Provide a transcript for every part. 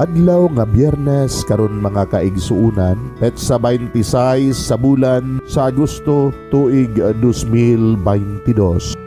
Adlaw nga Biyernes karon, mga kaigsuunan, petsa 26 sa bulan sa Agosto, tuig 2022.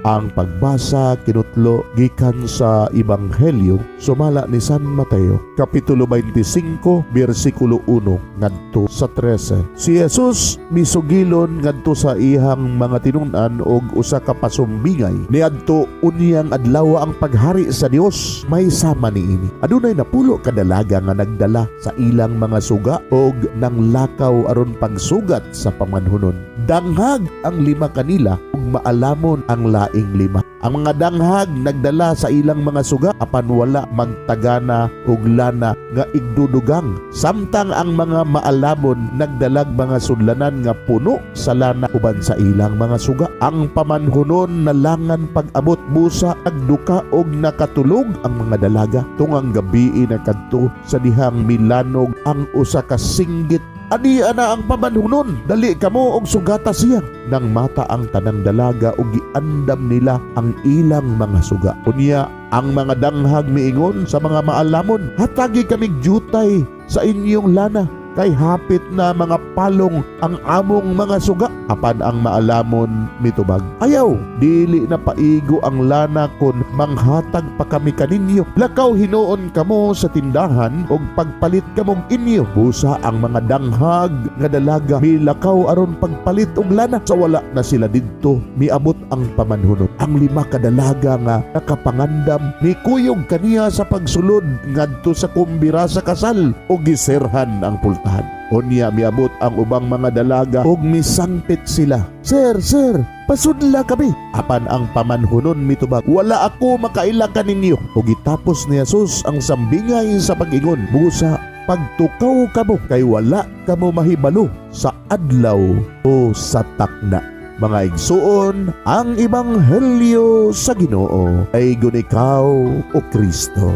Ang pagbasa kinutlo gikan sa Ebanghelyo sumala ni San Mateo, kapitulo 25, bersikulo 1 ngadto sa 13. Si Jesus misugilon ngadto sa iyang mga tinun-an og usa ka pasumbingay. Niadto unyang adlaw, ang paghari sa Dios may sama niini. Adunay 10 ka dalaga nga nagdala sa ilang mga suga og nanglakaw aron pagsugat sa pamanhunon. Danghag ang lima kanila ug maalamon ang laing lima. Ang mga danghag nagdala sa ilang mga suga apan wala magtagana og lana nga igdudugang. Samtang ang mga maalamon nagdalag mga sudlanan nga puno sa lana uban sa ilang mga suga. Ang pamanhunon nalangan pag-abot, busa nagduka og nakatulog ang mga dalaga. Tungang gabii nakadto sa dihang milanog ang usa ka singgit, "Ania na ang pamanhunon, dali kamo og sugata siya." Nang mata ang tanang dalaga og giandam nila ang ilang mga suga. Unya ang mga danghag miingon sa mga maalamon, "Hatagi kamig jutay sa inyong lana kay hapit na mga palong ang among mga suga." Apan ang maalamon mitubag, "Ayaw, dili na paigo ang lana kon manghatag pa kami kaninyo. Lakaw hinuon kamo sa tindahan og pagpalit kamog inyo." Busa ang mga danghag nga dalaga milakaw aron pagpalit og lana. Sa wala na sila didto, miabot ang pamanhunon. Ang lima ka dalaga nga nakapangandam mikuyog kaniya sa pagsulod ngadto sa kumbira sa kasal ug giserhan ang pultahan. Unya miabot ang ubang mga dalaga ug misangpit sila, "Sir, sir, pasudla kami." Apan ang pamanhunon mitubag, "Wala ako makaila kaninyo." Ug gitapos ni Jesus ang sambingay sa pag-ingon, "Busa pagtukaw kamo kay wala kamo mahibalo sa adlaw o sa takna." Mga igsuon, ang ebanghelyo sa Ginoo. Daygon ikaw, o Kristo.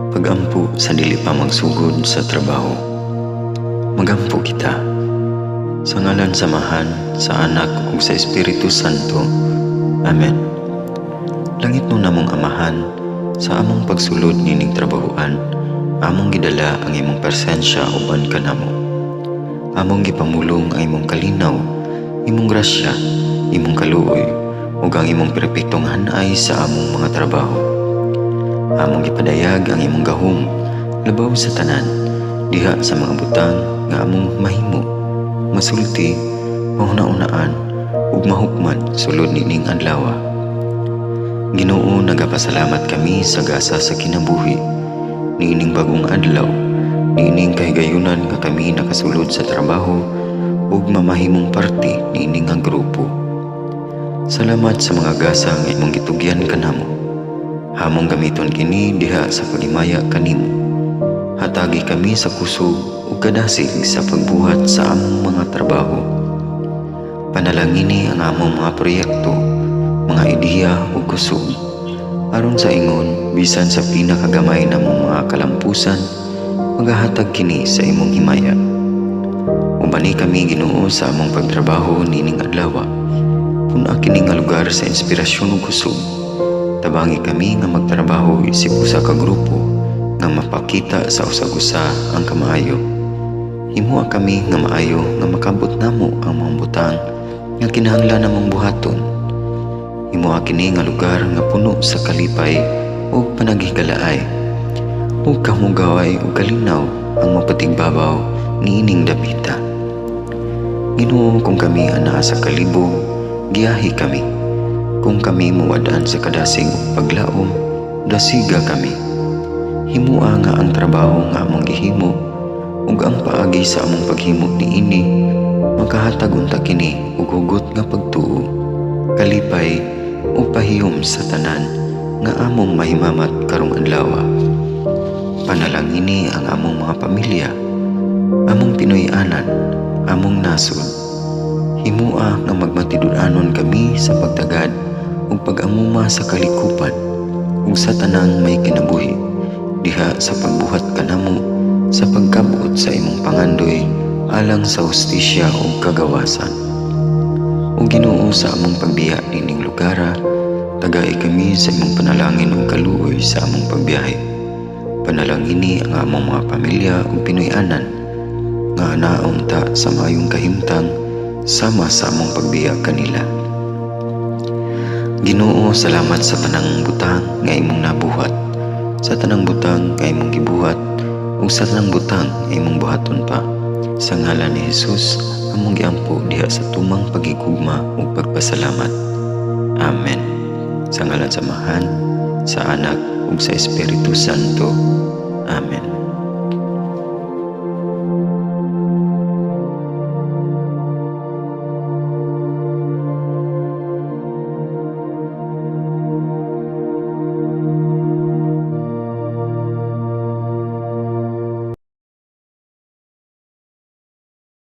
Pagampo sa dili pa magsugod sa trabaho. Magampo kita. Sa ngalan sa Amahan, sa Anak ug sa Espiritu Santo. Amen. Langitnon namong Amahan, sa among pagsulod nining trabahoan, among gidala ang imong presensya uban kanamo. Among gipamulong ang imong kalinaw, imong grasya, imong kaluoy, ug ang imong perpektong hanay sa among mga trabaho. Among gipadayag ang imong gahom labaw sa tanan diha sa mga butang nga among mahimo, masulti, mahuna-unaan ug mahukman sulod nining adlaw. Ginoo, nagapasalamat kami sa gasa sa kinabuhi niining bagong adlaw, niining kahigayunan nga kami nakasulod sa trabaho ug mamahimong parte niini nga grupo. Salamat sa mga gasa nga imong gitugyan kanamo. Among gamiton kini diha sa paghimaya kanimo. Hatagi kami sa kusog ug kadasig sa pagbuhat sa among mga trabaho. Panalangini ang among mga proyekto, mga ideya ug kusog. Aron sa ingon, bisan sa pinakagamay namong mga kalampusan, magahatag kini sa imong himaya. Ubani kami, Ginoo, sa among pagtrabaho nining adlaw. Pun-a kini nga lugar sa inspirasyon ug kusog. Tabangi kami nga magtrabaho isip usa ka grupo nga mapakita sa usag-usa ang kamaayo. Himoa kami nga maayo nga makabot namo ang mga butang nga kinahanglan namong buhaton. Himoa kini nga lugar nga puno sa kalipay ug panaghigalaay. Ug kahugaway ug kalinaw ang mapatigbabaw niining dapita. Ginoo, kung kami anaa sa kalibog, giyahi kami. Kung kami muwad-an sa kadasig ug paglaom, dasiga kami. Himoa nga ang trabaho nga among gihimo ug ang paagi sa among paghimo niini makahatag unta kini og hugot nga pagtuo, kalipay ug pahiyom sa tanan nga among mahimamat karong adlaw. Panalangini ang among mga pamilya, among Pinoy-anan, among nasod. Himoa nga magmatinud-anon kami sa pagtagad ug pag-amuma sa kalikupan ug ug sa tanang may kinabuhi diha sa pagbuhat kanamo sa pagkabot sa imong pangandoy alang sa hustisya ug kagawasan. O Ginoo, sa among pagbiya nining lugara, tagai kami sa imong panalangin ug kaluoy sa among pagbiyahe. Panalangini ang among mga pamilya ug Pinoy-anan nga anaon ta sa maayong kahimtang sama sa among pagbiya kanila. Ginoo, salamat sa tanang butang nga imong nabuhat, sa tanang butang nga imong gibuhat, ug sa tanang butang nga imong buhaton pa. Sa ngalan ni Jesus, among giampo diha sa tumang paghigugma ug pagpasalamat. Amen. Sa ngalan sa Amahan, sa Anak ug sa Espiritu Santo. Amen.